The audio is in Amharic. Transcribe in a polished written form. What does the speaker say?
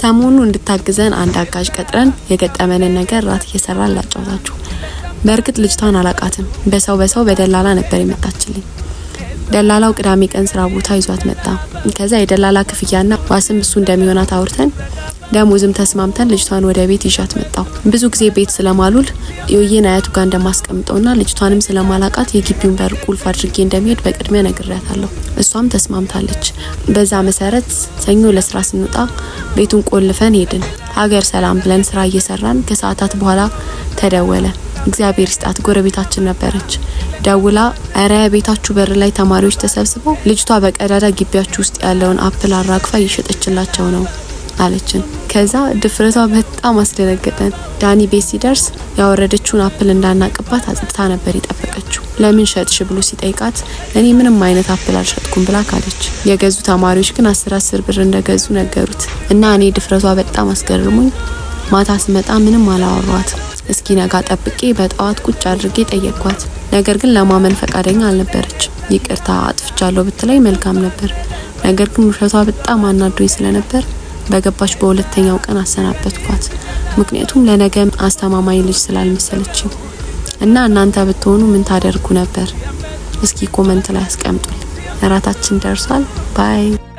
ሰሞኑ እንድታግዘን አንድ አጋዥ ቀጥረን የገጠመንን ነገር ራት እየሰራን ላጫውታችሁ። በእርግጥ ልጅቷን አላቃትም። በሰው በሰው በደላላ ነበር የመጣችልኝ። ደላላው ቅዳሜ ቀን ስራ ቦታ ይዟት መጣ። ከዛ የደላላ ክፍያና ዋስም እሱ እንደሚሆናት አውርተን ደሞዝም ተስማምተን ልጅቷን ወደ ቤት ይዣት መጣው። ብዙ ጊዜ ቤት ስለማልውል ዮዬን አያቱ ጋር እንደማስቀምጠውና ልጅቷንም ስለማላቃት የግቢውን በር ቁልፍ አድርጌ እንደሚሄድ በቅድሚያ ነግሬያታለሁ። እሷም ተስማምታለች። በዛ መሰረት ሰኞ ለስራ ስንወጣ ቤቱን ቆልፈን ሄድን። ሀገር ሰላም ብለን ስራ እየሰራን ከሰዓታት በኋላ ተደወለ። እግዚአብሔር ይስጣት፣ ጎረቤታችን ነበረች። ደውላ እረ ቤታችሁ በር ላይ ተማሪዎች ተሰብስበው ልጅቷ በቀዳዳ ግቢያችሁ ውስጥ ያለውን apple አራግፋ እየሸጠችላቸው ነው አለችን። ከዛ ድፍረቷ በጣም አስደነገጠን። ዳኒ ቤት ሲደርስ ያወረደችውን apple እንዳናቅባት አጽድታ ነበር የጠበቀችው። ለምን ሸጥሽ ብሎ ሲጠይቃት እኔ ምንም አይነት apple አልሸጥኩም ብላ ካደች። የገዙ ተማሪዎች ግን 10 10 ብር እንደገዙ ነገሩት እና እኔ ድፍረቷ በጣም አስገርሞኝ ማታ ስመጣ ምንም አላወሯት። እስኪ ነጋ ጠብቄ በጠዋት ቁጭ አድርጌ ጠየቅኳት። ነገር ግን ለማመን ፈቃደኛ አልነበረች። ይቅርታ አጥፍቻለሁ ብትለኝ መልካም ነበር። ነገር ግን ውሸቷ በጣም አናዶኝ ስለነበር በገባች በሁለተኛው ቀን አሰናበትኳት። ምክንያቱም ለነገ አስተማማኝ ልጅ ስላልመሰለችኝ። እና እናንተ ብትሆኑ ምን ታደርጉ ነበር? እስኪ comment ላይ አስቀምጡልኝ። እራታችን ደርሷል። Bye.